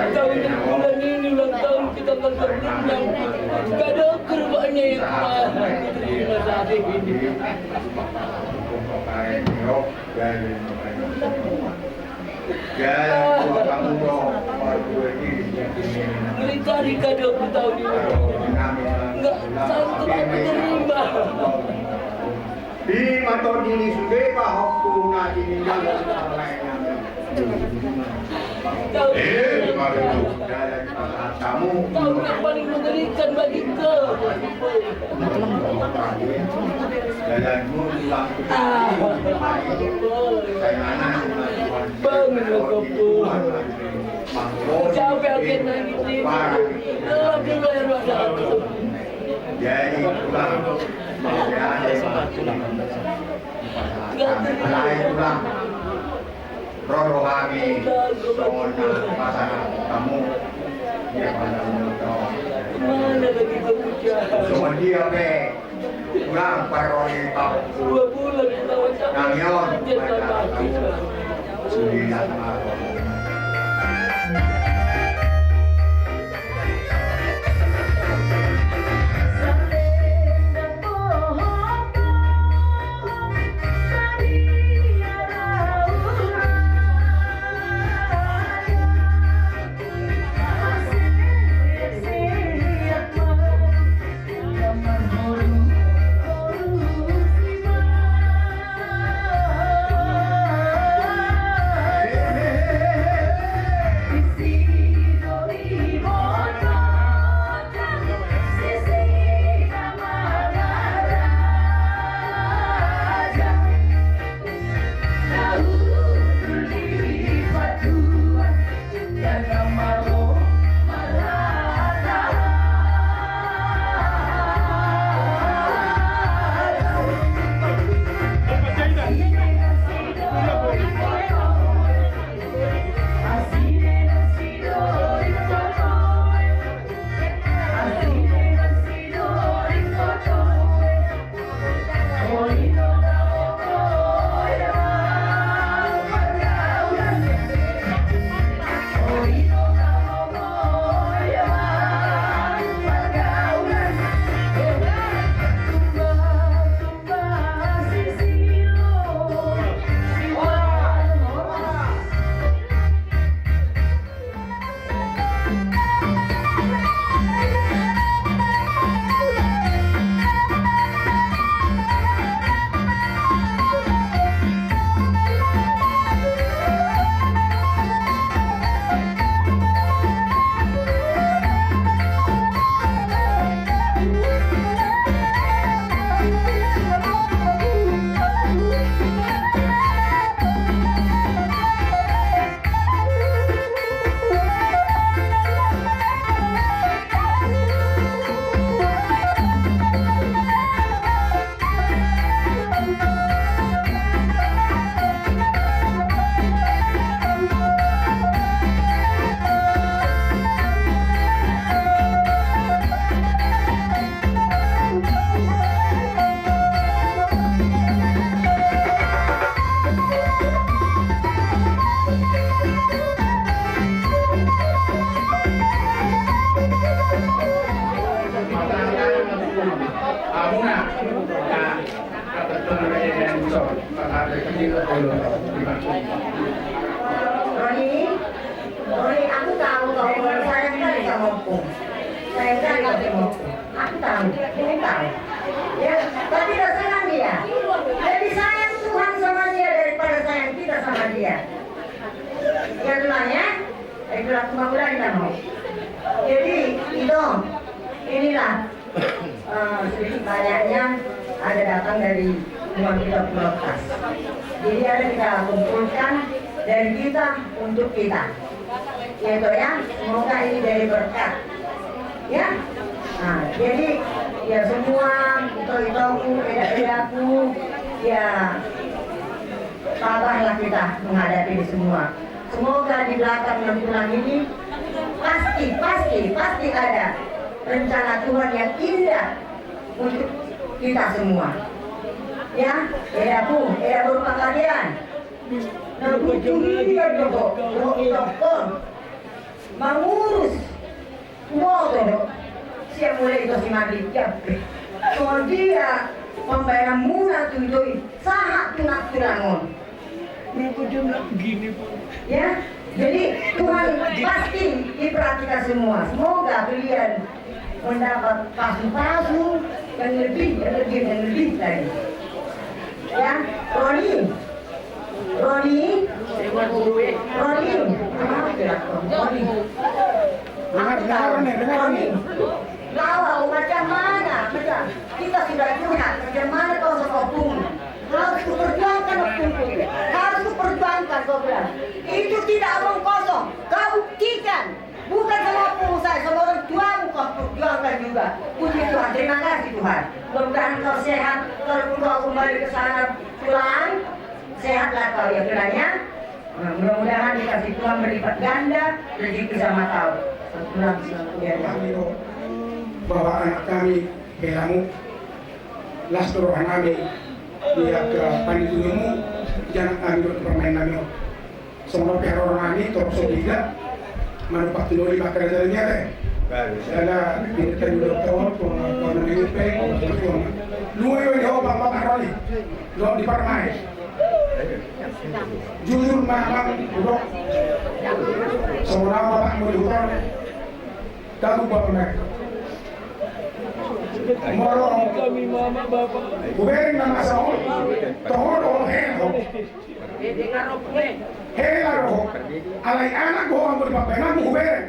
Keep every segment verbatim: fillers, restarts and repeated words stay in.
Tahun bulan ini ulang tahun kita, tanggal dua puluh enam. Kado kurbannya yang kemarin diterima saat ini. Jalan dua kamu dong. Beli tadi kado ku tahun ini. Enggak sanggup aku terima. Di mata diri sudah bahwa aku nanti tinggal. Eh, mari tu. Tahun yang paling mengerikan bagi kau. Bangun, Bapak. Capek aku nangis ini. Aduh, aduh, aduh, aduh. Jadi, pulang. Nggak terima. Ro do hami songon na pasahat hamu. Ia pada muto. Songon dia pe. Ulang paroli tau. Dua bulan kita wawancara. Namion. Dia sama kita. Sudah sama. Roni, Roni, aku tahu kau sayang kan sama Ompung. Sayang kan sama Ompung. Aku tahu, aku tahu. Ya, tapi terserah dia. Lebih sayang Tuhan sama dia daripada sayang kita sama dia. Ya, Tuhan, ya. Jadi, itulah itu. Eh, sedikit banyaknya ada datang dari Tuhan kita Pulau Tas. Jadi, ada kita kumpulkan dari kita untuk kita. Ya, itu ya. Semoga ini jadi berkat. Ya. Nah, jadi, ya, semua, ito-itoku, eda-edaku, ya, tabahlah kita menghadapi ini semua. Semoga di belakang enam tulang ini pasti, pasti, pasti ada rencana Tuhan yang indah untuk kita semua. Ya, edaku, eda boru Panggabean. Na butuh dia dohot, dohot, dohot. Mangurus. Uboto do, sian mulai ito si Mardi, ya, pe. Songon dia pambahenanmuna tu ito i, sahat tu nang tulang on. Ya, jadi Tuhan pasti diperhatikan semua. Semoga kalian mendapat pasu-pasu yang lebih, yang lebih, yang lebih lagi. Ya, Roni. Roni. Roni. Roni. Dengar, dengar, Roni, dengar, Roni. Lawa, macam mana? Macam kita sudah curhat, macam mana kau sama Ompung? Harus kuperjuangkan, Ompung. Harus kuperjuangkan, kau bilang. Itu tidak omong kosong. Kau buktikan. Bukan sama Ompung saya, sama orang tuamu kau perjuangkan juga. Puji Tuhan, terima kasih Tuhan. Mudah-mudahan kau sehat, kalaupun kau kembali ke sana pulang, sehatlah kau ya, Tulang, ya. Nah, mudah-mudahan dikasih Tuhan berlipat ganda rezeki sama kau. Pulang, pulang, pulang. Kami do, bahwa anak kami, belamu, las do roha nami, di angka panitumu, di anak nami do, di parumaen nami on. Songon pe haroro nami, torop so bida, manumpak tinoli maka raja ni ate. Ala, kita di dokter, pengakuan ni pe, pengakuan. Luai, luai, ho, bapak, bapak, Roni. Lo di parumaen. Jujur, mamang, duduk. Songon au bapakmu di huta on. Tahu bapak, mamang. Molo. Hubereng nama songon. Toho, toho, he, ho. Hela roha. Alai anak ho, anggo di pambahenanmu hubereng.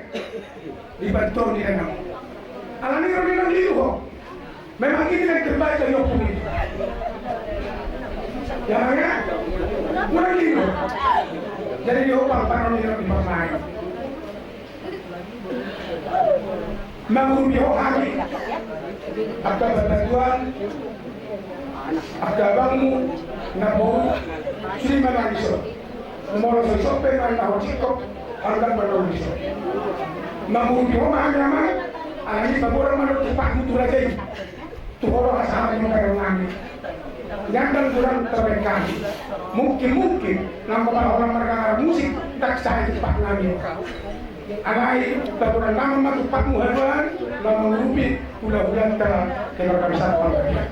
Di bantuan ni anak. Alani ro ni anak liu ho. Memang ini yang terbaik dari Ompung ini. Ya, ya. Kurang liu. Jadi di Ompung, panon ni anak di pambahenan. Mangurupi ho hami, angka batuan, angka abangmu, na boru, sude ma na dison. Molo so dison pe ma na ho singkop, angka ma na dison. Mangurupi ho ma hami, amang, alani paboa ma na tumpakmu tu raja i. Tu ho do hasahaton ni panggabean nami. Nyandang tulang terbaik kami. Mungkin, mungkin, nang pala holan margangar musik, ndang sae tumpak nami. Alai, taboan nama ma tumpakmu haduan, na mangurupi hula-hulanta keluarga besar Panggabean.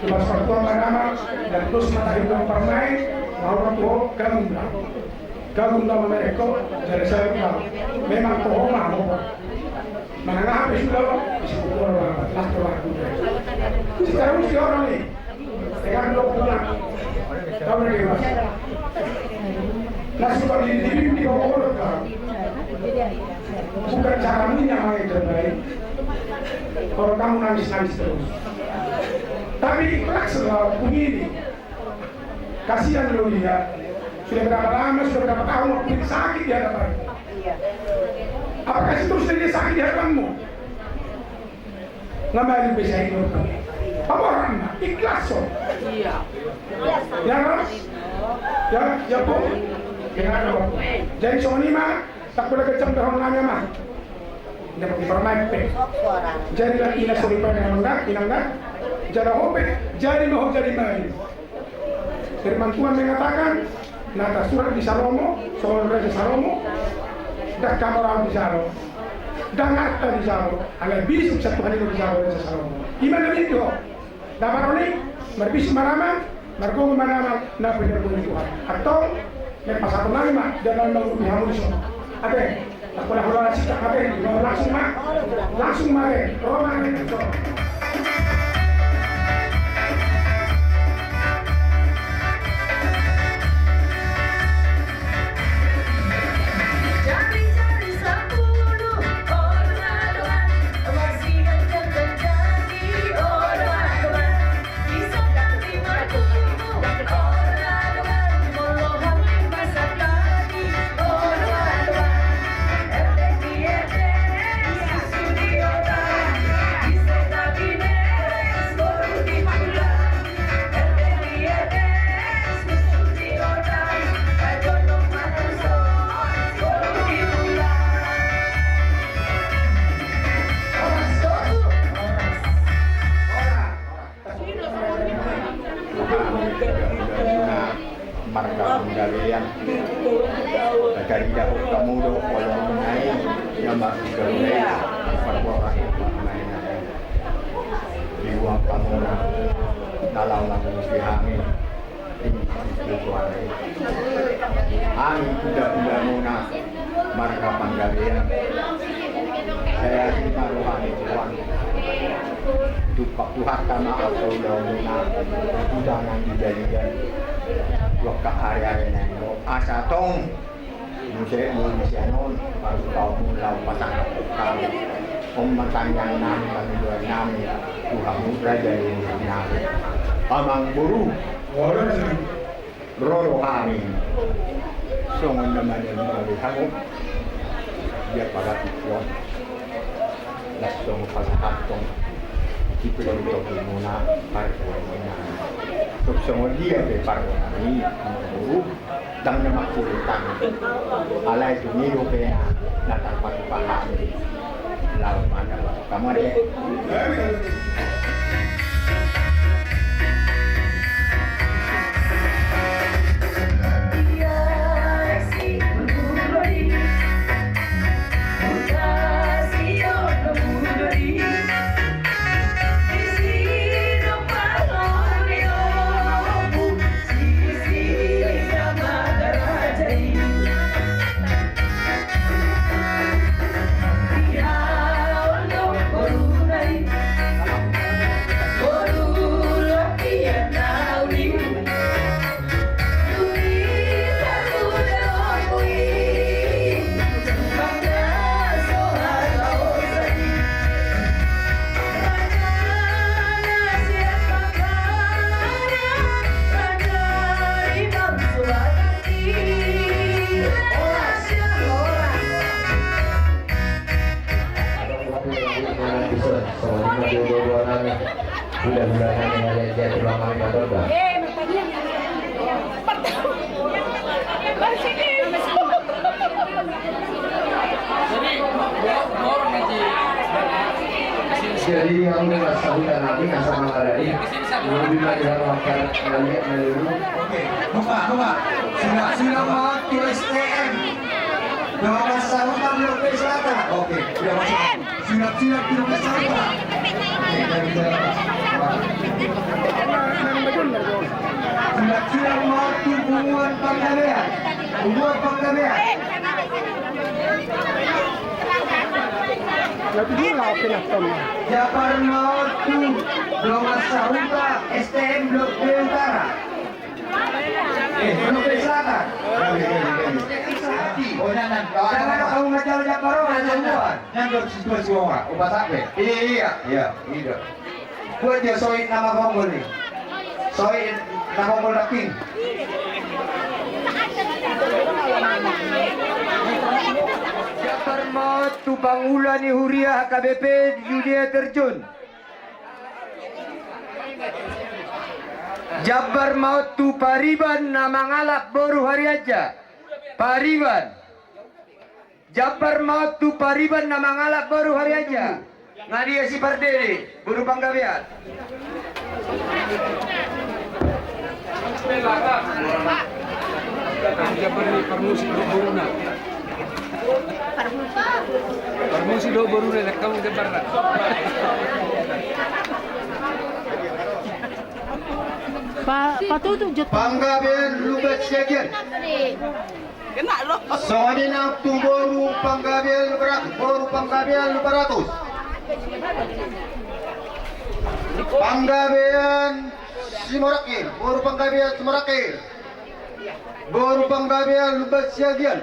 Tumpakmu haduan ma nama, dan terus mata hidung parumaen, mau tu ho, gabe ma. Gabe ma merek ho, jadi saya bilang, memang toho ma ho. Manang aha pe suda, isi pukul orang, las toho. Secara musik orang ni, dengan dua pulang, tahu dari mana? Nasi kok di, di, di, di, bukan cara punya main terbaik. Kalau kamu nangis-nangis terus. Tapi ikhlas selalu begini. Kasihan lo dia. Sudah berapa lama, sudah berapa tahun waktu ini sakit di hadapan? Iya. Apakah terus dia sakit di hadapanmu? Nggak mau bisa hidup. Apa orang ikhlas so? Iya. Ya, kan? Ya, ya, Bung. Jadi, songon i ma, tak boleh kecam dahon nanya mah. Dia pakai permen, pe. Jadi, lah, ina soripan yang enggak, ina enggak. Jadi, ho pe, jadi, mau jadi main. Firman Tuhan mengatakan, Na tarsurat di Salomo, songon Raja Salomo, ndang hamoraon di jalo, ndang arta di jalo, alai bisuk sian Tuhan i do di jalo Raja Salomo. I ma na nidok. Ndang maroni, marbisuk ma damang, margogo ma damang, na pinargogo ni Tuhan. Antong, naeng pasahaton nami ma, dan nami ma urupi hamu dison. Ate. Aku dah mulai sikat mati, langsung ma, langsung mati, Roma ini. Marga Panggabean. Taridahon hamu do, olo nai na marga Panggabean. Parboha nai na dibuang hamu na, na laho mangurupi hami. Hami kuda-kuda muna marga Panggabean. Sai asi ma roha ni Tuhan. Tumpak Tuhanta ma angka ulaon muna, kuda nang di balian. Tu angka ari-ari na ro asa tong. Muse muna sian on, baru tau muna laho pasahat. On ma tangiang nami, pangidoan nami tu hamu raja ni nami. Amang boru. Ro do hami songon na manang na be hamu. Dia pagat on. Las songon pasahathon. Dipilih untuk muna parguna. Tuk songon dia be parguna ni guru. Dang na mangkulit tangan. Alai tu nido be na tarpatupa hami. Lalu mana bapak kamu deh. Jadi, hamu na sahuta nami, na samangarani. Oke, buka, buka. Sulap, sulap ma tu S T M. Dongan sahuta Blok B Selatan. Oke, sudah masuk. Sulap, sulap tu Blok B Selatan. Sulap, sulap ma tu Punguan Panggabean. Punguan Panggabean. Jambar ma tu dongan sahuta S T M Blok B Utara. Eh, Blok B Selatan. Oh, jangan. Jangan kamu ngejar jambar, oh, jangan. Jangan situasi orang. Obat apa? Iya, iya. Iya, iya. Buat dia soit nama bonggol ni. Soit nama bonggol daging. Jambar ma tu pangula ni huria H K B P Judea Terjun. Jambar ma tu pariban na mangalap boru Harianja. Pariban. Jambar ma tu pariban na mangalap boru Harianja. Nga dia si Pardede, boru Panggabean. Jambar ni parmusik dohot boruna. Parmusik dohot boruna, dang hamu jambarna. Pa-, patutup jot. Panggabean Lumban Siagian. Songon i nang tu boru Panggabean Lumban Ratus, boru Panggabean Lumban Ratus. Panggabean Simorangkir, boru Panggabean Simorangkir. Boru Panggabean Lumban Siagian.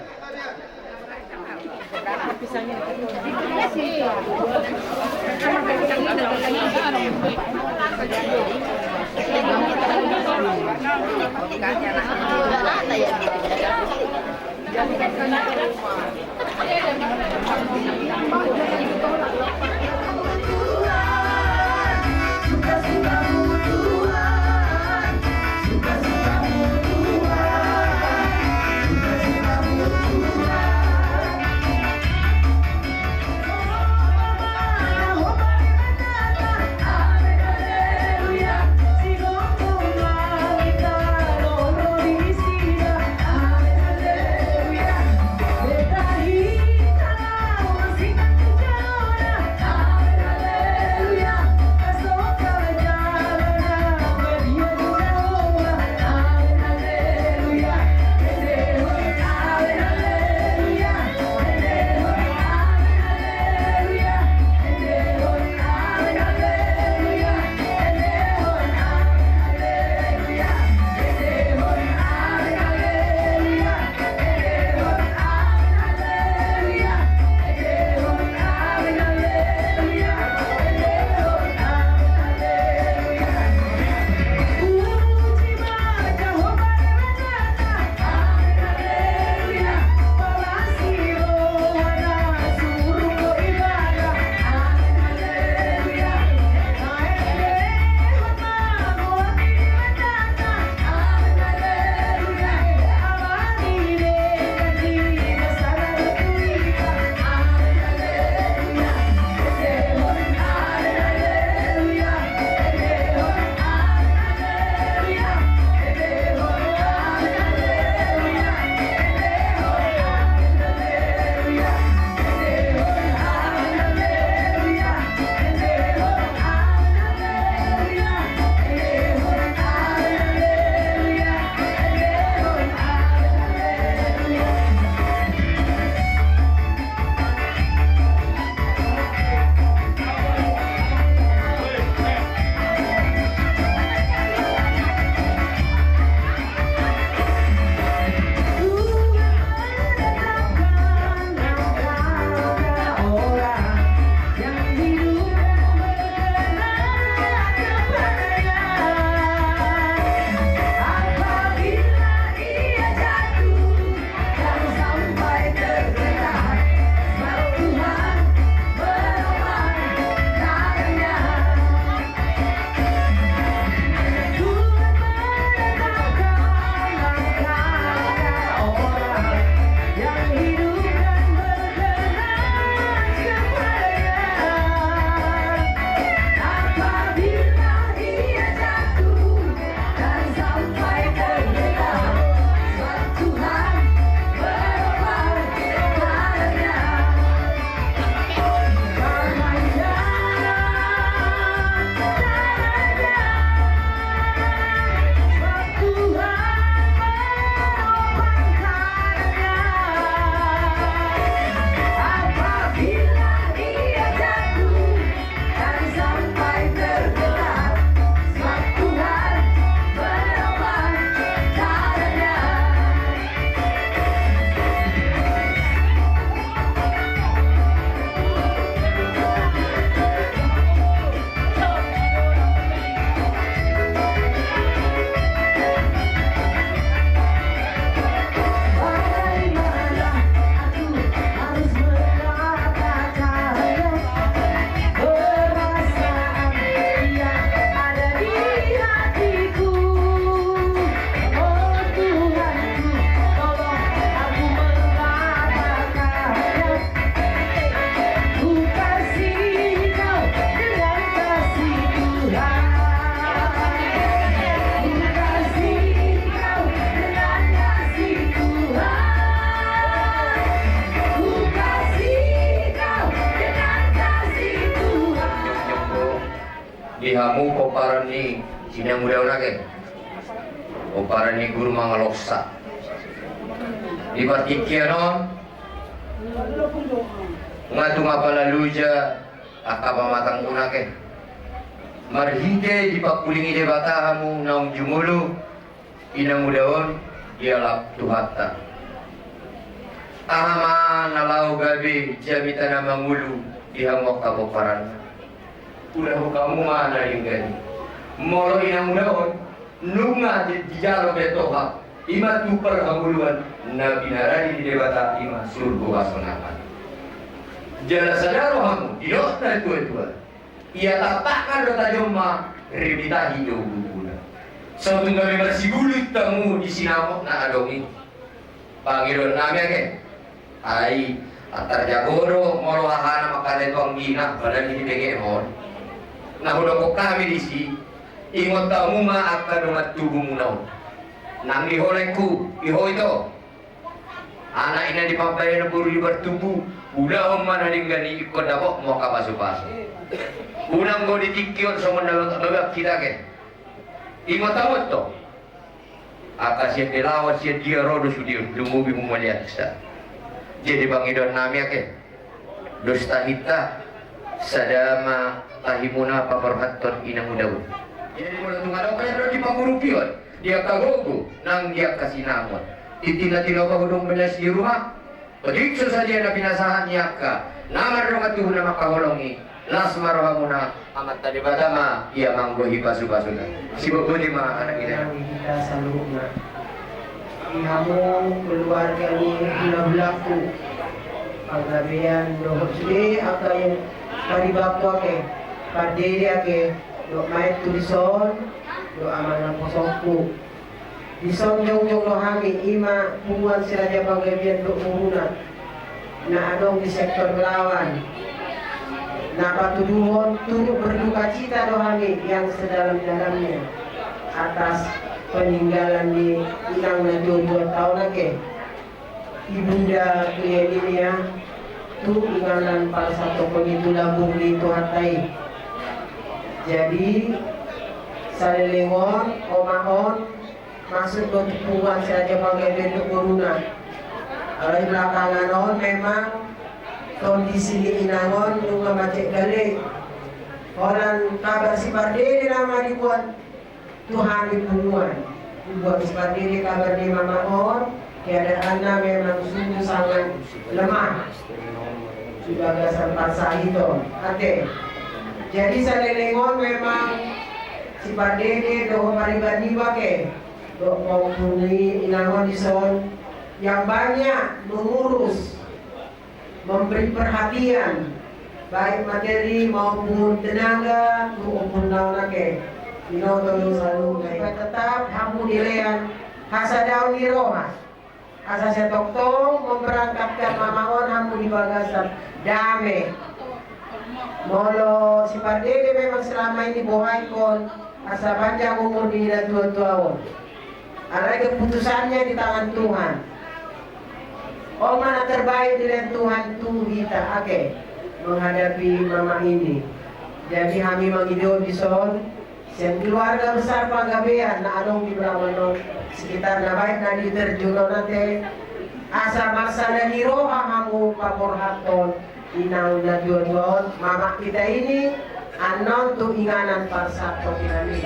Hamu pomparan ni inang uda on ake, pomparan ni guru mangaloksa. Di partingkian on nga tung apala loja angka pamatangmuna ake. Marhite dipangkulingi Debata hamu naung jumolo inang uda on dialap Tuhanta. Aha ma na laho gabe jamita na mangolu di hamu angka pomparanna? Ulahon hamu ma na denggan i. Molo inang uda on nunga di- dijalo be toha, i ma tu parhangoluan na pinarade ni Debata, i ma surgo hasonangan. Jala sada rohamu, didok na tuatua, ia tampakna do tajom ma, rim ni tahi do guluguluna. Sai tung gabe marsigulu hamu di sinamot na adong i. Pangidoan nami ake. Ai, antar jago do molo hahana mangkadai tu anggina, padahal i dibege on. Na hudokkon hami disi, ingot hamu ma angka dongan tubumuna on. Nang di holengku, i ho ito. Anak inna di pambahenan, boru di partumbu, ulahon ma na denggan i ingkon dapotmu angka pasupasu. Unang do di tingki on songon na bagan hita ake. Ingot hamu do. Angka sian dilawan sian dia ro do sude on, lumobi mumaliansa. Jadi pangidoan nami ake. Dos tahinta, sada ma tahimuna paborhathon inang uda on. Jadi molo tung adong pe ro di pangurupion, di angka gogo nang di angka sinamot, tintin na tinopa hudung belas di rumah. Otik so sadia na pinasahat ni angka na mardongan tubu na mangkaholongi, las ma rohamuna, Amanta Debata ma ia manggohi pasupasuna. Sibogboti ma anak inang. Hita saluhutna. Di hamu keluarga ni hulahulangku, panggabean dohot sude angka paribanku ake, pardede ake, dohot maentu dison, dohot amang naposongku. Dison jongjong do hami, i ma punguan Si Raja Panggabean dohot boruna na adong di sektor Belawan. Na patuduhon turut berdukacita do hami yang sedalam-dalamnya atas peninggalan ni inang na tuatua ta on ake, Ibunda Cleminia, tu inganan parsatongkon i tu lambung ni Tuhanta i. Jadi saleleng on, oma on, masuk do tu punguan Si Raja Panggabean dohot boruna. Alai belakangan on memang kondisi ni inang on nunga macet gale. Holan kabar si pardede nama dibuat tu hami punguan. Dibuat si pardede kabar ni mama on, keadaanna memang sungguh sangat lemah. Sudah gasan parsahit on ate. Jadi saleleng on memang si pardede dohot pariban niba ake, dohot pahompu ni inang on dison, yang banyak mengurus, memberi perhatian baik materi maupun tenaga tu ompungna on ake. Binoto do saluhutna i. Tetap hamu dilean hasadaon ni roha. Asa sai tongtong memberangkatkan mama on hamu di bagasan dame. Molo si pardede memang selama ini bohaikon asa panjang umur di natuatua on. Alai keputusannya di tangan Tuhan. On ma na terbaik dilehon Tuhan tu hita ake menghadapi mama ini. Jadi hami mangido dison, sian keluarga besar Panggabean na adong di Belawan on, sekitarna baik na di terjun on ate, asa marsada ni roha hamu paborhathon inang na tuatua on, mama kita ini, annon tu inganan parsatongkinan i.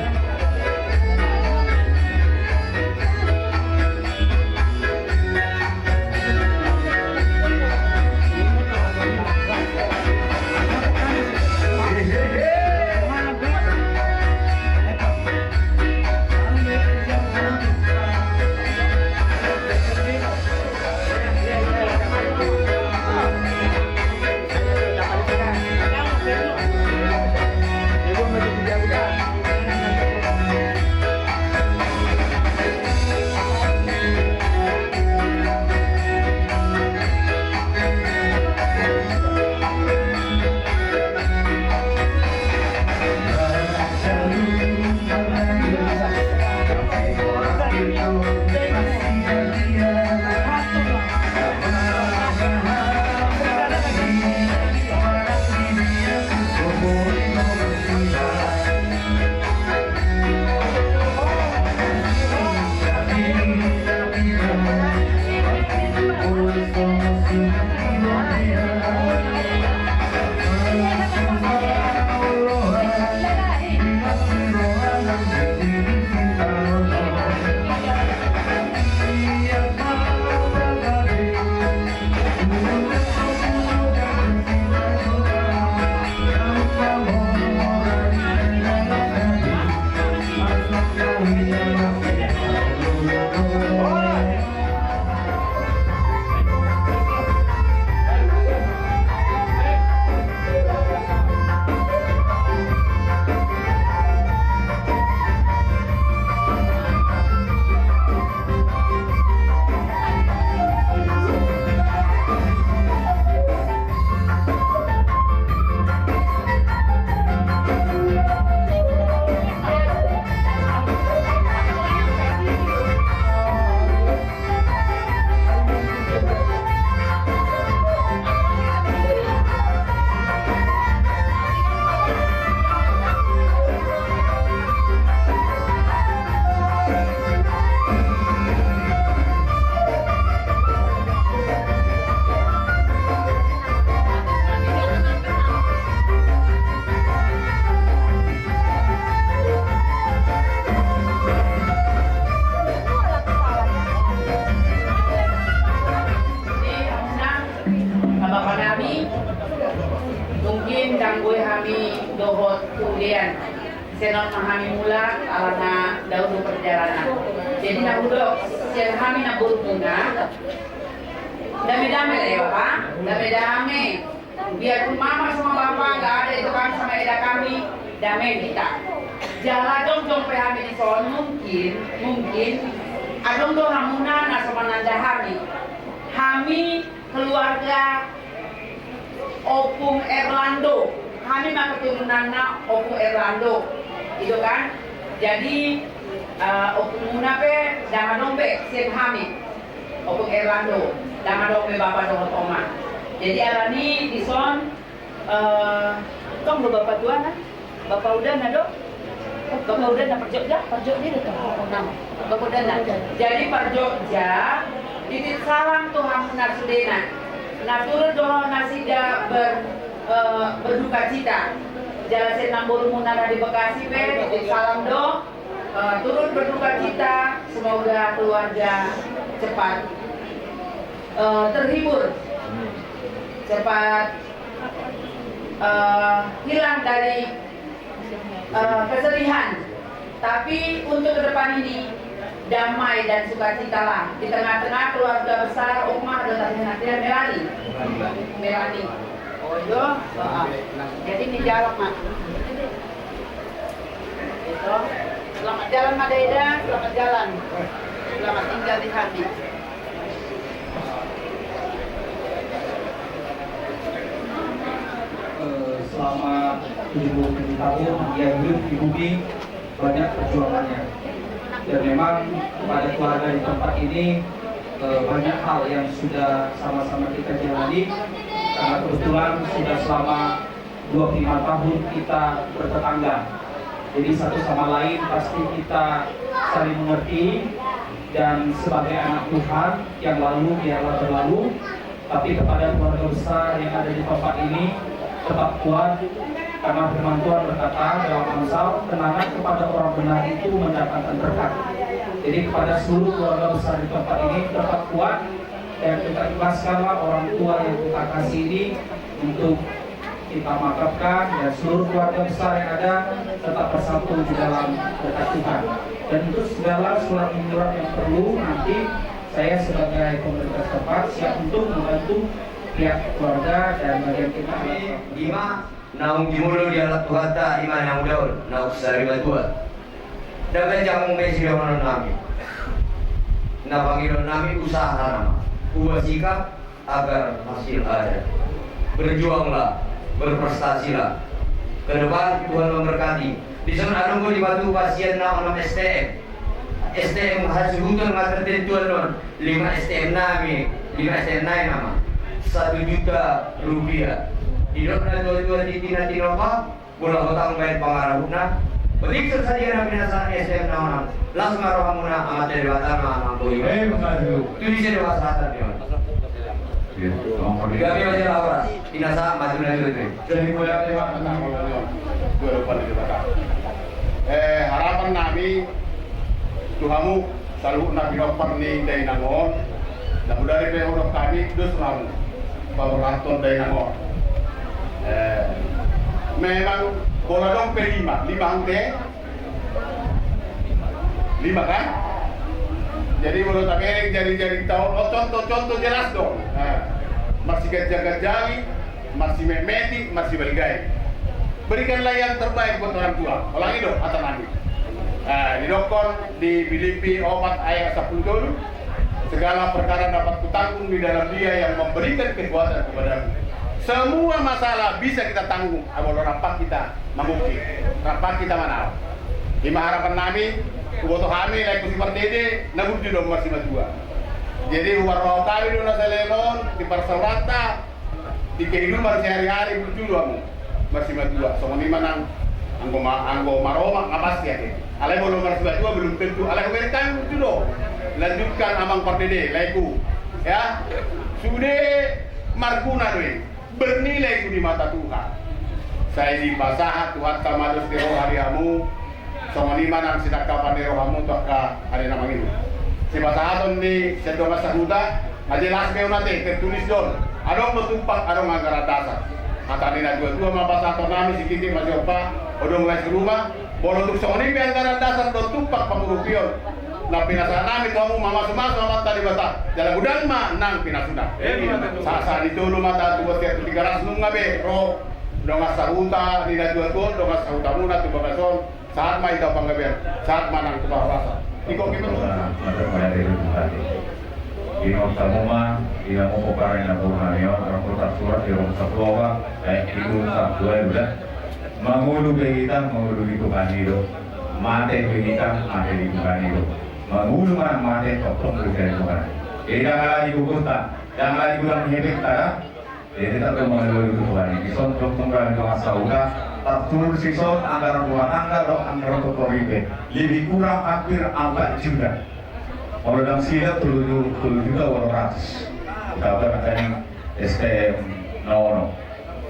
Mungkin ndang boi hami dohot kemudian, sian on ma hami mulak alana dahulu perjalanan. Jadi na hudok sian hami na borumuna, dame-dame lah ya Bapa, dame-dame. Biarpun mama sama bapa nggak ada, itu kami sama eda kami, dame hita. Jala jongjong pe hami dison, mungkin, mungkin adong do hamuna na so mananda hami. Hami keluarga Ompung Erlando, hami ma keturunanna Ompung Erlando, gitu kan? Jadi, eh, ompungmuna pe ndang adong be sian hami, Ompung Erlando, ndang adong be bapa dohot oma. Jadi alani dison, eh, tong do bapa tuana. Bapa udana do. Bapa udana, parjogja, parjogja do tong. Bapa udana. Jadi parjogja, titip salam tu hamuna sudena. Na turut do nasida ber, eh, berduka cita. Jala sian namborumuna na di Bekasi pe titip salam do, eh, turut berduka cita. Semoga keluarga cepat, eh, terhibur, cepat, eh, hilang dari, eh, kesedihan. Tapi untuk ke depan ini, damai dan sukacitalah di tengah-tengah keluarga besar Oma do tadi, Melani. Melani. Oh iya. Jadi ni jalan, Mak. Gitu. Selamat jalan, Madeda. Selamat jalan. Selamat tinggal di hati. Eh, selama tujuh puluh tujuh tahun ia hidup di bumi, banyak perjuangannya. Dan memang kepada keluarga di tempat ini, eh, banyak hal yang sudah sama-sama kita jalani, karena kebetulan sudah selama dua puluh lima tahun kita bertetangga. Jadi satu sama lain pasti kita saling mengerti, dan sebagai anak Tuhan, yang lalu biarlah berlalu, tapi kepada keluarga besar yang ada di tempat ini, tetap kuat, karena firman Tuhan berkata dalam Amsal, kenangan kepada orang benar itu mendatangkan berkat. Jadi kepada seluruh keluarga besar di tempat ini, tetap kuat, dan kita ikhlaskanlah orang tua yang kita kasih ini untuk kita maafkan, dan seluruh keluarga besar yang ada tetap bersatu di dalam berkat Tuhan. Dan untuk segala surat menyurat yang perlu, nanti saya sebagai pemerintah setempat siap untuk membantu pihak keluarga dan bagian kita. Ima naung jumolo dialap Tuhanta, ima naung daon naung sari matua. Dang ganjang be sidohonon nami. Na pangidoan nami usaha nama, ubah sikap agar hasil ada. Berjuanglah, berprestasilah. Ke depan Tuhan memberkati. Dison adong do di batu pasian na onom S T M. S T M hasuhuton ma tertentuan non, lima S T M nami, lima S T M nai nama. Satu juta rupiah. Didok na tua-tua di tina tinopa, molo hotang baen pangarahutna, betik tersadia na binasa S D M na onang, las ma rohamuna, Amanta Debata ma amang bohi. Eh, betul. Tu disi do hasahatan ni on. Iya, sama. Gabe ma jala horas, binasa ma tu na jolo. Jadi mulai lewat tentang dua puluh dua. Eh, harapan nami tu hamu, saluhutna pinompar ni dainang on, na mudari pe hudok hami dos ma hamu paborhathon dainang on. Eh, memang molo adong pe lima, lima hamu te? Lima kan? Jadi molo tabereng jari-jarinta on, oh, contoh-contoh jelas do. Nah, marsiganjang-ganjangi, marsimetmeti, marsibaligai. Berikanlah yang terbaik buat orang tua. Ulangi do hata nami. Nah, didokkon di Filipi opat ayat sampulu tolu, segala perkara dapat kutanggung di dalam Dia yang memberikan kekuatan kepadaku. Semua masalah bisa kita tanggung, molo rap hita mangungkit, rap hita manaon. Ima harapan nami, huboto hami, laengku si Pardede, na burju do hamu marsimatua. Jadi, huparrohahon hami do na saleleng on, di parsaoranta, di kehidupan sehari-hari burju do hamu marsimatua. Songon i ma nang anggo ma-, anggo maromak, nga pasti ate. Alai molo marsimatua belum tentu. Alai hubereng hami burju do. Lanjutkan Amang Pardede, laengku. Ya. Sude marguna do i. Bernilai tu di mata Tuhan. Sai dipasahat Tuhanta ma dos ni roha di hamu. Songon i ma nang sitangkapan ni rohamu tu angka ari na mangihut. Sipasahaton ni sian dongan sahuta, nga jelas be on ate, tertulis do on. Adong do tumpak, adong anggaran dasar. Hata ni na tua-tua ma pasahaton nami, sititi ma siompa, odong lae si ruma. Molo tung songon i pe anggaran dasar dohot tumpak pangurupion na pinasahat nami tu hamu, mamasumasu Amanta Debata, jala godang ma nang pinasuna. Sahat-sahat ni tolu ma tahan tu bontean tu Tigaras, nunga be ro dongan sahuta ni na tua-tua on, dongan sahutamuna tu bagas on. Sahat ma hita panggabean, sahat ma nang tu parhorasan. Iko kita. Di mauta muma, di hamu pomparan ni naposo nami on, rongkot tarsurat di rongkot satua, eh, itu satua udah. Mangolu be hita, mangolu di Tuhan i do. Mate be hita, mate di Tuhan i do. Mangolu manang mate, tongtong be hita di Tuhan. Jadi ndang ala di gugusta, ndang ala di godang ni hepengta da. Jadi, tetap mangolu tu Tuhan i. Dison tongtong hami dongan sahuta, tartubu dison anggaran rumah tangga dohot anggaran tu P R B P. Lebih kurang hampir empat juta. Molo ndang silap tolu, tolu juta ualu ratus. Udah apa namanya, S T M na ono.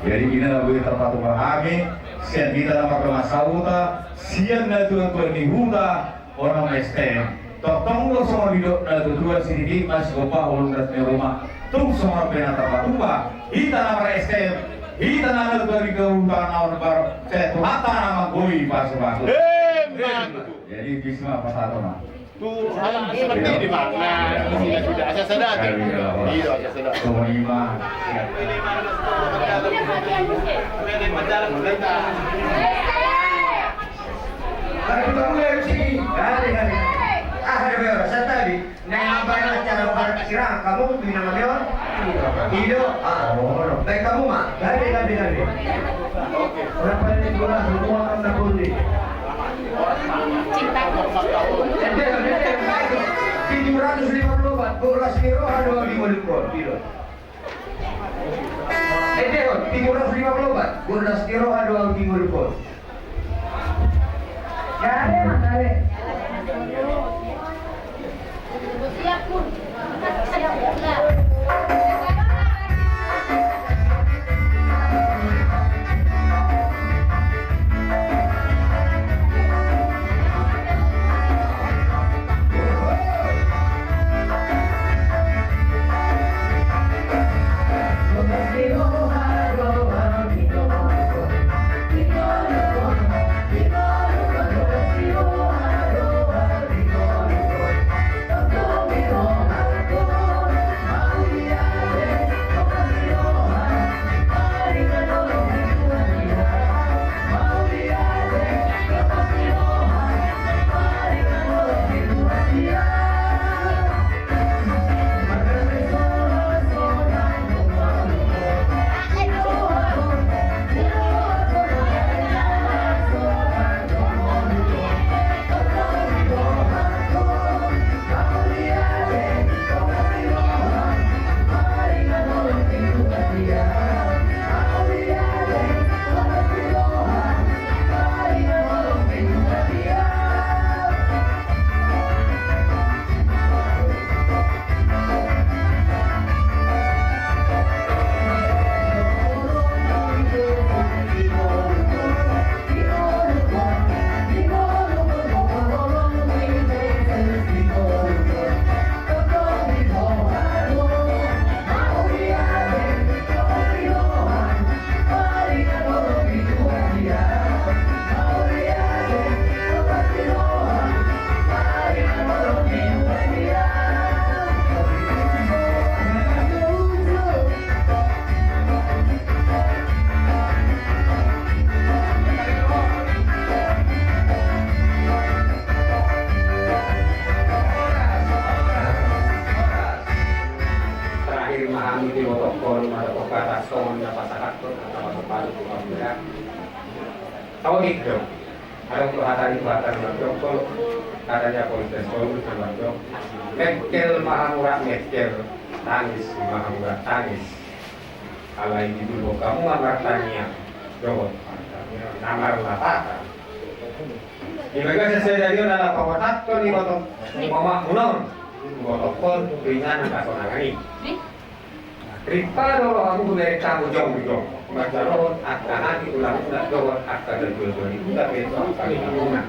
Jadi, ina na boi tarpatupa hami, sian hita na mardongan sahuta, sian na tua-tua ni huta, Orang S T M. Tongtong do songon didok na tuatua, sititi ma sigompa, holong das ni ruma. Tung songon pe na tarpatupa, hita na mar-S T M, hita na margawi gawi tanah on bar, sai Tuhanta na manggohi pasupasu. Emang. Jadi, bisa ma pasahaton ma. Tu, ah, seperti di mana? Sila sudah asa sadar. Iya, asa sadar. Songon i ma. Baru tahu dari sini. Kali, kali. Ah, ada berapa? Saya tadi. Nah, apa yang acara bar-, sirang kamu di nama dia? Ido. Ah, oh, baik kamu, Mak. Kali, kali, kali. Berapa ini? Dua ratus, dua ratus enam puluh. Cintaku. Ente, ente, tujuh ratus lima puluh opat. Bolas ni roha dua minggu depan. Ido. Ente on, tiga ratus lima puluh opat, bolas ni roha dua minggu depan. Gare, Mas, gare. Terakhir ma hami di botohon, mata pokata songon na pasahathon, angka pasu-pasu tu hamu da. Tau di do. Adong do hata ni Tuhanta na mandok, hata ni Apostolen Paulus na mandok: Mengkel ma hamu rap mengkel, tangis ma hamu rap tangis. Alai dibulung hamu ma martangiang dohot martangiang na marlapatan. Di bagasan sadari on ala pabotohon iboto, umpama muna on, botohon tu inganan hasonangan i. Ripala do rohamu hubereng hamu jongjong manjalohon angka hami tulang muna dohot angka na tuatua ni huta pe tu angka tulang muna.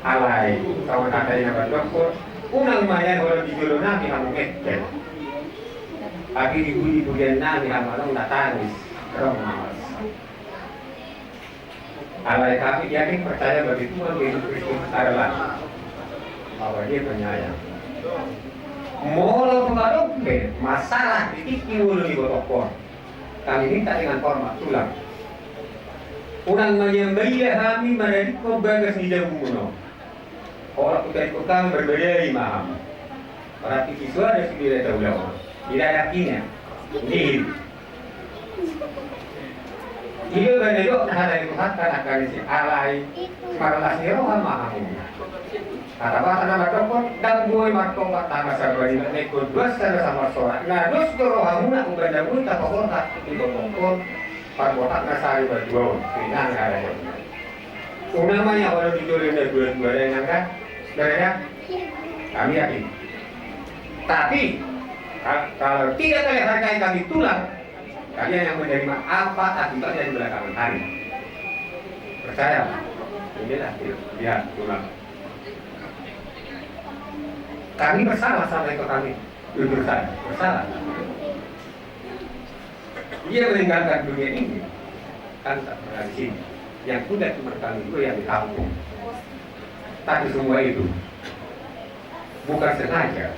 Alai songon hata ni na mandokkon, unang ma nian holan di jolo nami hamu mengkel, tapi di hu-, di hulian nami hamu annon na tangis. Alai kami yakin percaya bagi Tuhan Yesus Kristus adalah bahwa Dia penyayang. Molo tung adong pe masalah di tingki ngolu ni ibotongkon, kami minta dengan hormat, Tulang, unang ma nian maila hami manadingkon bagas ni jabumuna on. Holan hutadingkon hami marbadari ma hami. Berarti di suara sibila taulaon. Tidak ada artinya. Dihil. Ido bani do hata ni Tuhan, kan akan isi alai marlas ni roha ma hamu. Kata-kata na mandok, ndang boi martobat hata sarbani, na ingkon dos sada sama sora. Na dos do rohamuna umbahen na boi tapabotak di botongkon. Parbotak na sari berdua on, pinang ada. Unang ma ia kalau dijolimi dua-dua dengan kan, mereka, kami yakin. Tapi ka- kalau tidak kalian hargai kami, Tulang, kalian yang menerima apa akibatnya di belakangan hari. Percaya, inilah dia, Tulang. Kami bersalah sama itu kami, jujur saja, bersalah. Dia meninggalkan dunia ini, kan tak pernah di sini. Yang sudah cuma kami dua yang ditampung. Tapi semua itu bukan sengaja.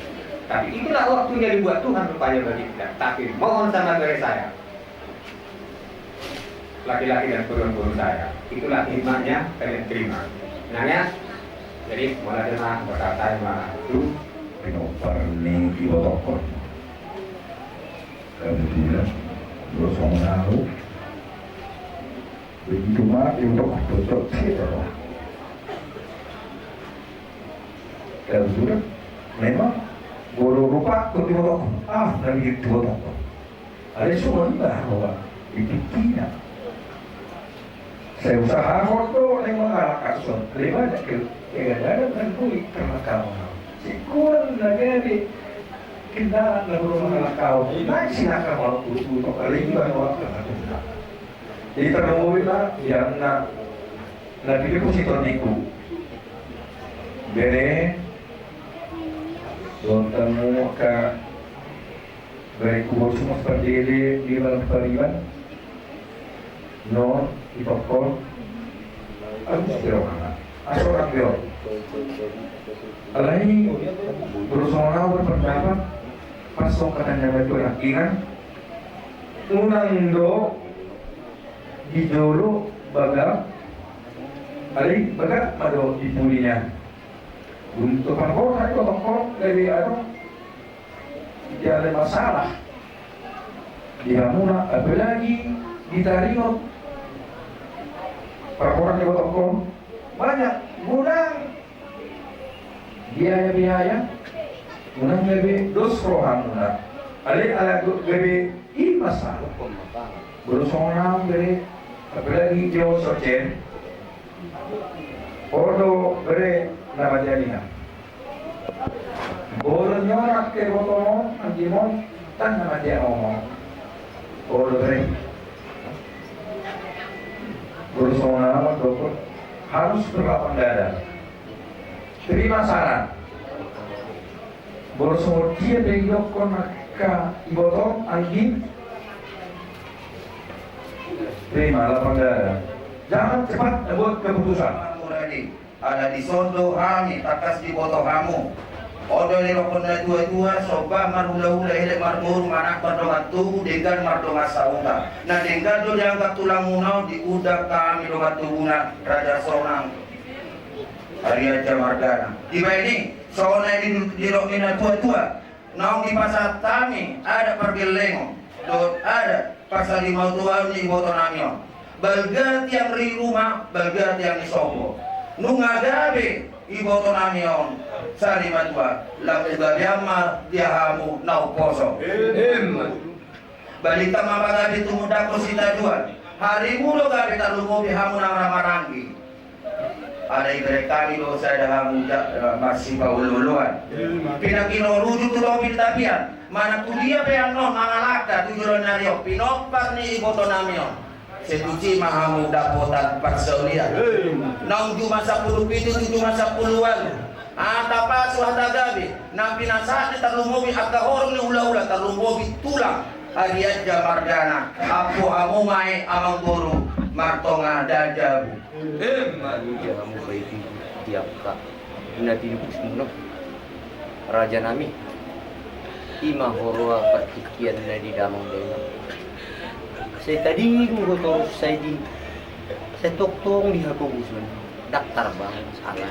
Tapi itulah waktunya dibuat Tuhan rupanya bagi kita. Tapi mohon sama dari saya, laki-laki dan perempuan saya, itulah hikmahnya kalian terima. Nah ya, jadi mulai dengan berkata ma tu pinompar ni ibotongkon. Kebetulan, terus orang tahu. Begitu mati untuk betul sih, kebetulan, memang guru rupa ikut di botongkon. Ah, dari di botongkon. Ada semua ni lah, bahwa di pikiran. Sai usahahon do, naeng mangalap ason. Lima ada ke, kegagalan dan bui karena kamu. Sikuan na gabe kendaraan na buru mangalap kau. Naeng silaka mau kutu to kali ini baru waktu na kutu. Jadi terlalu lah yang na na pikir ku si toniku. Bere, dontan mu ka Baik, kuboto ma pardede di malam pariban. Non, ipokol. Agus di rohana. Aso rambio. Alai, berusaha berpendapat. Pas songkatan jabat tu rakingan. Unang do di jolo bagak. Alai, bagak ma do di pulinya. Untuk parkor, hai kotong-kotong, dari anu, Jadi ada masalah di hamuna, apalagi di taringot parkoran di botongkon, banyak unang biaya-biaya, unang gabe dos rohamuna. Alai ala gabe i masalah. Bolo songon au gabe, apalagi di oso cen. Odo bere na madia nian. Bolo nyorak ke botomo anjimo tan na madia omo. Odo bere. Bolo songon amat dokot harus berlapang dada. Terima saran. Bolo songon dia pe idokkon angka ibotom anggi. Terima lapang dada. Jangan cepat buat keputusan. Ala dison do hami tangkas diboto hamu. Odo didokkon na tua-tua, somba marhula-hula, elek marboru, manat mardongan tubu, denggan mardongan sahuta. Na denggan do dianggap tulang muna on, diundang hami dongan tubuna Raja Sonang Arianja margana. Dibaen i songon na didok ni na tua-tua. Naung dipasahat hami adat pargellengon dohot adat parsarimaotoan ni iboto nami on. Balga tiang ni ruma, balga tiang ni sopo. Nunga gabe iboto nami on sarimatua, lam gabean ma di hamu na umposo. Balintang ma pagabe tumundalhon sitadoan. Harimu do gabe tarlumobi hamu na marhahamaranggi. Alai bereng hami do sada hamu marsipangolo-oloan. Pinangido rujung tu topi ni tapian. Manang tu dia pe annon mangalangka tu joloan ni ari on pinompar ni iboto nami on. Sai tusi ma hamu dapotan parsaulian. Naung juma sampulu pitu tu juma sampulu ualu. Hata pasu hata gabe na pinasahat ni tarlumobi angka horong ni hula-hula tarlumobi tulang. Arianja Mardana, ampu hamu ma i amangboru, martonga da jabu. Emma tutu. Ia hamu baiti di angka na tinupusmuna, rajanami. I ma huroha partingkian na di damang dainang. Sai tading do torus, sai di, sai tongtong di hagogoson. Ndang tarbangun salah.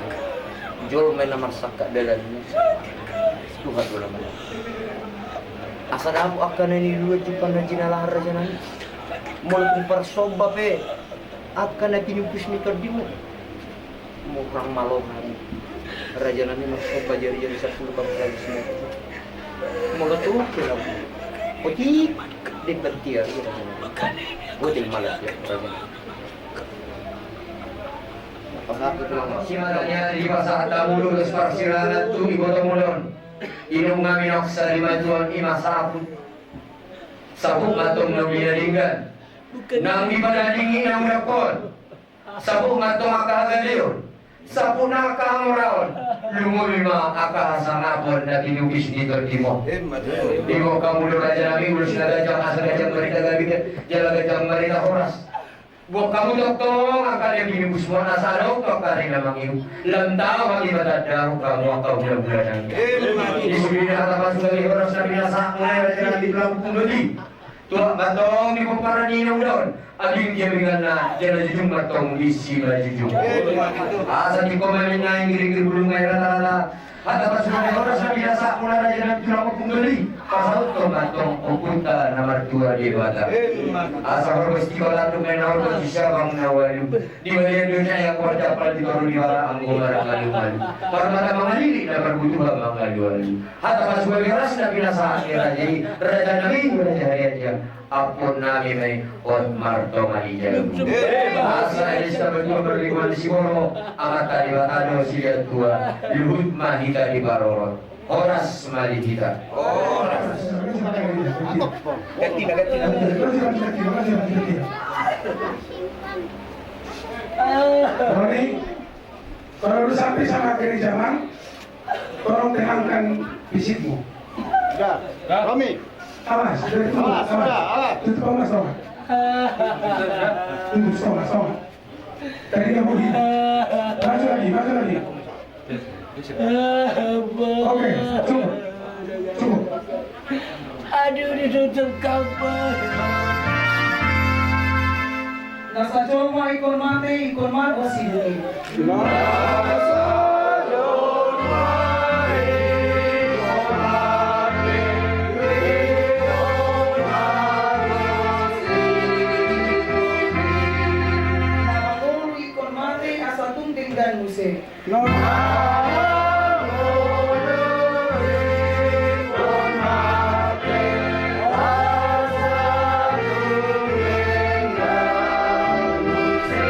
Jolma na marsangkap dalanna, Tuhan do na manang. Asa dapot angka na niluluan jumpang na jinalahan, rajanami. Molo tung parsomba pe angka na tinupus ni tondimu, molo hurang malo hami, rajanami, marsomba jarijari sampulu, parsomba jarijari sampulu. Molo tung pe na otik, di bantia, rajanami. Otik malas, ya, rajanami. Simarania dipasahat hamu ulos parsirahan tu ibotomuna on. Inum hami noksa di matuon, i ma saput. Saput ma tong na umina denggan, nang dipadadingi na udakkon. Saput ma tong angka hagaleon, saput ma angka hamoraon. Lumobi ma angka hasangapon na tinupus ni tondimu. Diboan hamu do, rajanami, ulos na ganjang, asa ganjang barita gabe, jala ganjang barita horas. Boan hamu tongtong angka na tinupusmuna, asa adong tong angka ari na mangido. Lam tau hami matanda hamu angka hulahula nami. Di suhut ni hata pasu gabe horas na pinasahatmuna, rajanami, di pelabuhan Bali. Tuat ma tong di pomparan ni na ulaon, abing di abinganna, jala jujung ma tong di simanjujung. Asa tingko ma ninna i, giring di bulung na i rata-rata. Hata pasu gabe horas na pinasahatmuna, rajanami, di pelabuhan Bali. Pasahathon ma tong ompunta na martua Debata. Asa horbo sitiba tanduk ma i, na horbo siabang na ualu. Di balian do i na anggo marjampal, di toru ni bara anggo marangalu-alu. Parmata mangalilik, na parbutuha mangalu-alu. Hata pasu gabe horas na pinasahat ni raja i, rajanami, raja Arianja. Ampuonnami ma i, hot martonga di jabu. Asa i sabatua parlinggoman ni siborok, Amanta Debata do silehon tua, luhut ma hita diparorot. Horas ma di hita. Horas. Ganti na, ganti na. Roni, kalau lu sampai sama Geri Jamang, tolong tenangkan fisikmu. Sudah. Romi. Awas, dari dulu, awas, awas. Sudah, awas. Tutup, awas, awas. Tutup, awas, awas. Tadi dia bunyi. Maju lagi, maju lagi. Oke, cukup. Cukup. Aduh, ditutup kampung. Na sajolma ingkon mate, ingkon marga sidungi. Na sajolma ingkon mate, ingkon marga sidungi. Na mangolu ingkon mate, asa tung denggan muse. Na mangolu ingkon mate, asa tung denggan muse.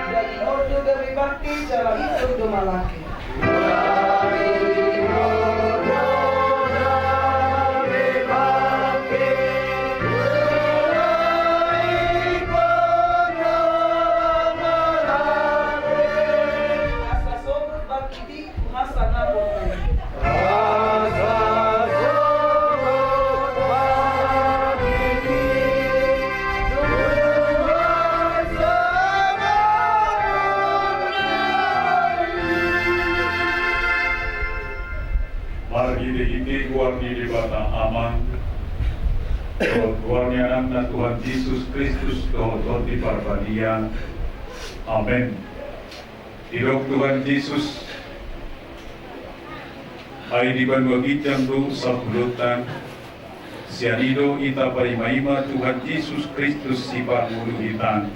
Daging on do gabe bangke, jala ingkon do malake. Asa sogot bangkit i tu hasangapon na i. Marhite-hite goar ni Debata Ama, dohot goar ni Anakna Tuhan Jesus Kristus, dohot Tondi Parbadia. Amen. Didok Tuhan Jesus: Ai di banua ginjang do sapulunta. Sian i do hita paima-ima Tuhan Jesus Kristus Sipangolu hita.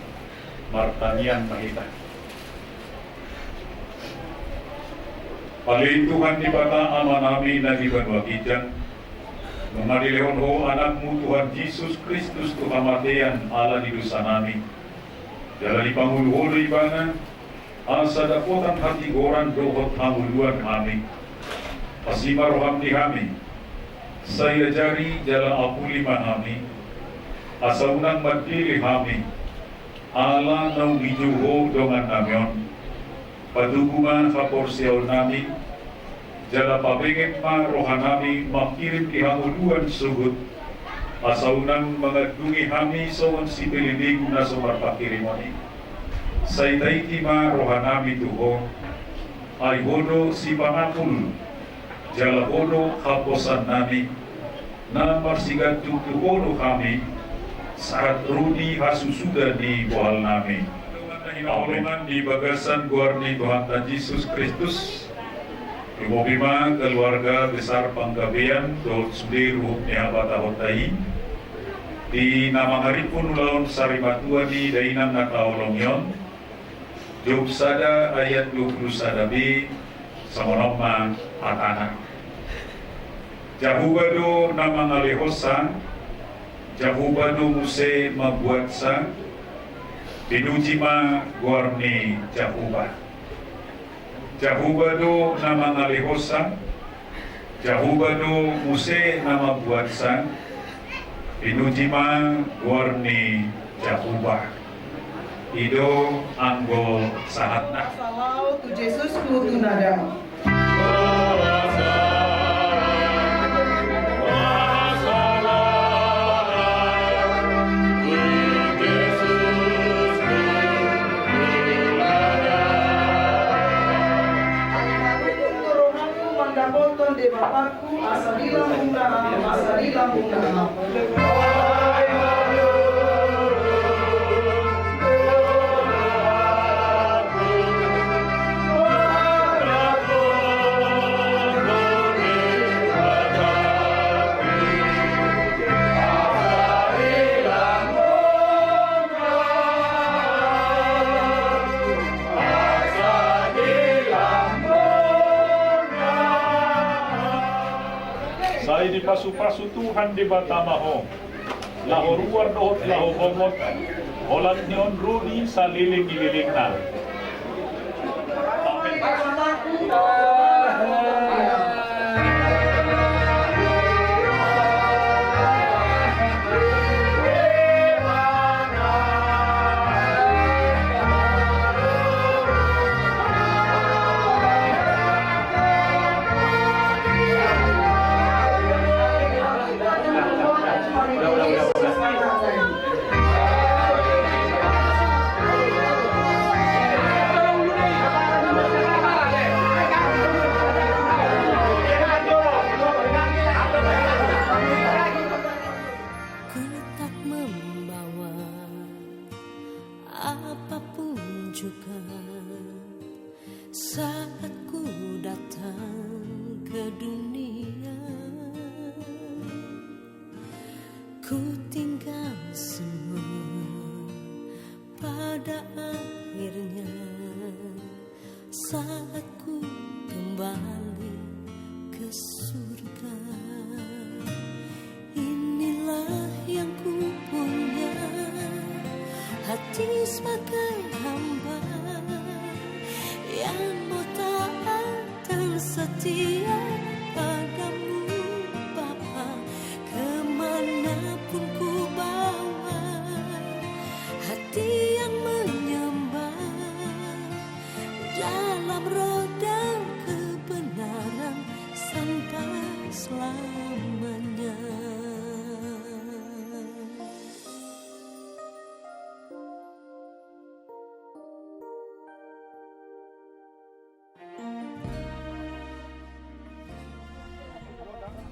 Martangiang ma hita. Ale Tuhan Debata Amanami na di banua ginjang, nunga dilehon Ho Anakmu Tuhan Jesus Kristus tu hamatean ala ni dosanami, jala dipangolu Ho do Ibana, asa dapotan hatigoran dohot hangoluan hami. Pasu ma roham di hami, sai ajari jala apuli ma hami, asa unang mandele hami, ala naung dijou Ho dongannami on. Patogu ma haporseaonnami, jala pabenget ma rohanami mangkirim di hangoluan sogot, Asa unang mangandungi hami songon sipelebegu na so marpanghirimon i. Sai taiti ma rohanami tu Ho, ai Ho do sipanapul, jala Ho do haposannami, na marsigantung tu Ho do hami, sahat ro di hasusuda ni bohalnami. Amen. Di bagasan goar ni Tuhanta Jesus Kristus, lumobi ma keluarga besar Panggabean dohot sude ruhut ni habatahonta i, di na mangariphon ulaon sarimatua ni dainang na taolongi on, Job sada ayat dua puluh sada b, songon on ma hatana. Jahowa do na mangalehonsa, Jahowa do muse mambuatsa, pinuji ma goar ni Jahowa. Jahowa do na mangalehonsa, Jahowa do muse na mambuatsa, pinuji ma goar ni Jahowa. I do anggo sahatna. Salao tu Jesus huhut tu nada. Mandapothon Debata. Asa di lambungna, asa di lambungna. Sai dipasupasu Tuhan Debata ma ho, laho ruar dohot laho bongot, holan ni on ro di saleleng ni lelengna. Amen. Ku tak membawa apapun juga saat ku datang ke dunia. Ku tinggal semua pada akhirnya. Saat ku kembali ke surga, inilah yang ku punya, hati sebagai hamba yang mau taat dan setia padamu, Bapa. Kemanapun ku bawa hati yang menyembah, dalam roda kebenaran sampai selamanya.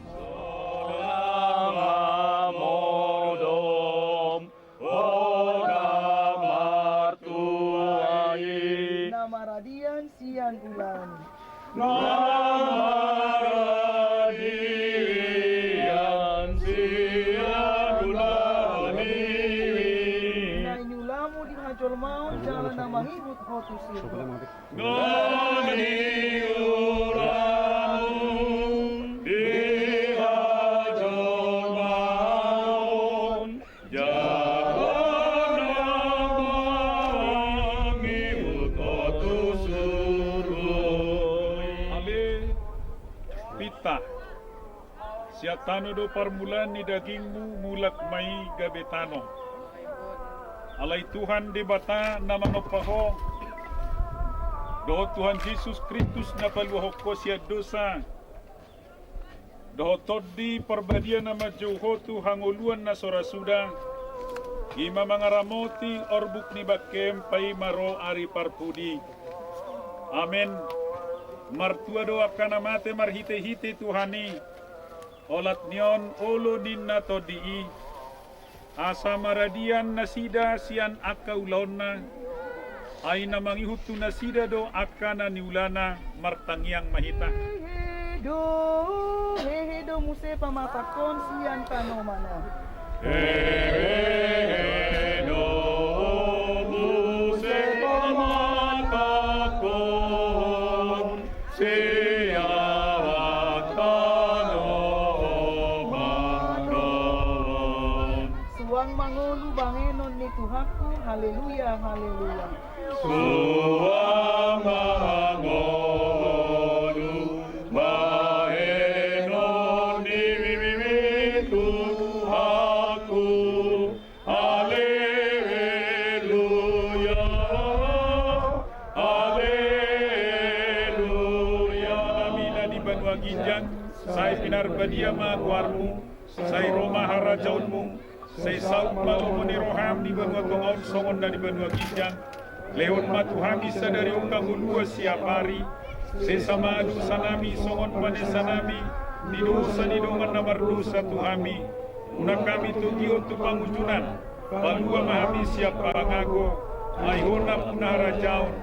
Sonang ma modom. Poda martua i. Na maradian sian ulaon i. Na maradian sian ulaon i. Na niulamu di hajolmaon jala na mangihut ho tu surgo. Na niulamu di hajolmaon. Jala na mangihut ho tu surgo. Ale, pinta. Sian tano do parmulaan ni dagingmu, mulak ma i gabe tano. Alai Tuhan Debata na manompa ho, dohot Tuhan Jesus Kristus na paluahon ho sian dosa, Dohot Tondi Parbadia na manjou Ho tu hangoluan na so ra suda, i ma mangaramoti orbuk ni bangkem paima ro ari parpudi. Amen. Martua do angka na mate marhitehite Tuhan i. Olat ni on olo ninna Tondi i, asa maradian nasida sian angka ulaonna, ai na mangihut tu nasida do angka na niulana. Martangiang ma hita. Hehe do, hehe do muse pamatangkon sian tanoman on. Hehe do muse pamatangkon sian tanoman on. Suang mangolu bahenon ni Tuhanku, haleluya, haleluya. Suang mangolu bahenon ni Tuhanku, haleluya, haleluya. Nami na di banua ginjang, sai pinarbadia ma goarmu, sai ro ma harajaonmu, sai saut ma lomo ni roham di banua tonga on songon na di banua ginjang. Lehon ma tu hami sadari on hangoluan siapari. Sesa ma dosanami songon panesanami di dosa ni dongan na mardosa tu hami. Unang hami togihon tu pangunjunan. Palua ma hami sian pangago. Ai Ho nampuna harajaon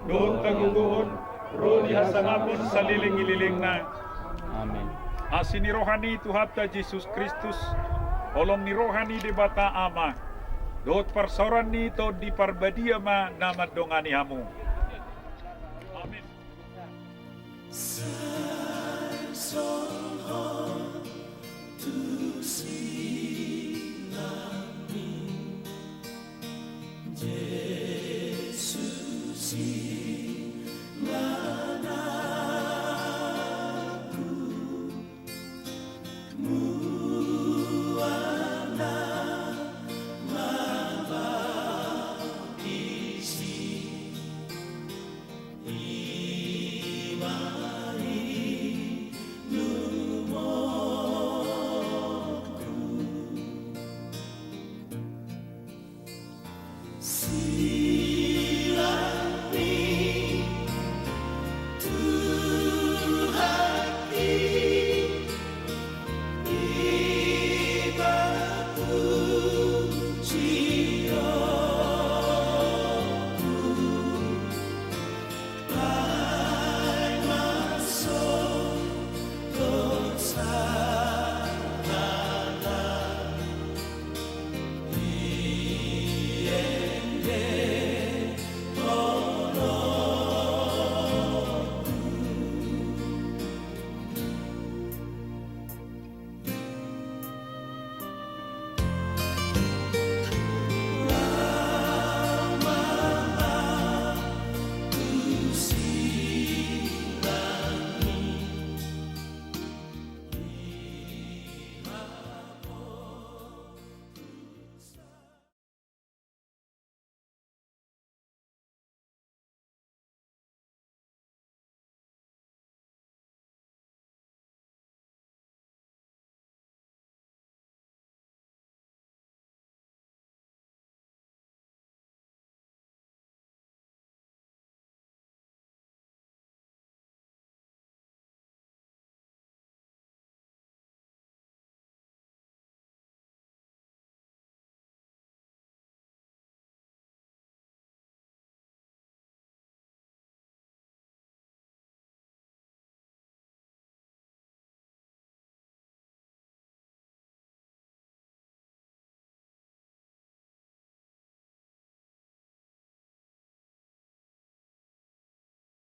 dohot hagogoon, ro di hasangapon saleleng ni lelengna. Amen. Asi ni roha ni Tuhanta Jesus Kristus, holong ni roha ni Debata Ama, dohot parsaoran ni Tondi Parbadia ma na mandongani hamu. Amen.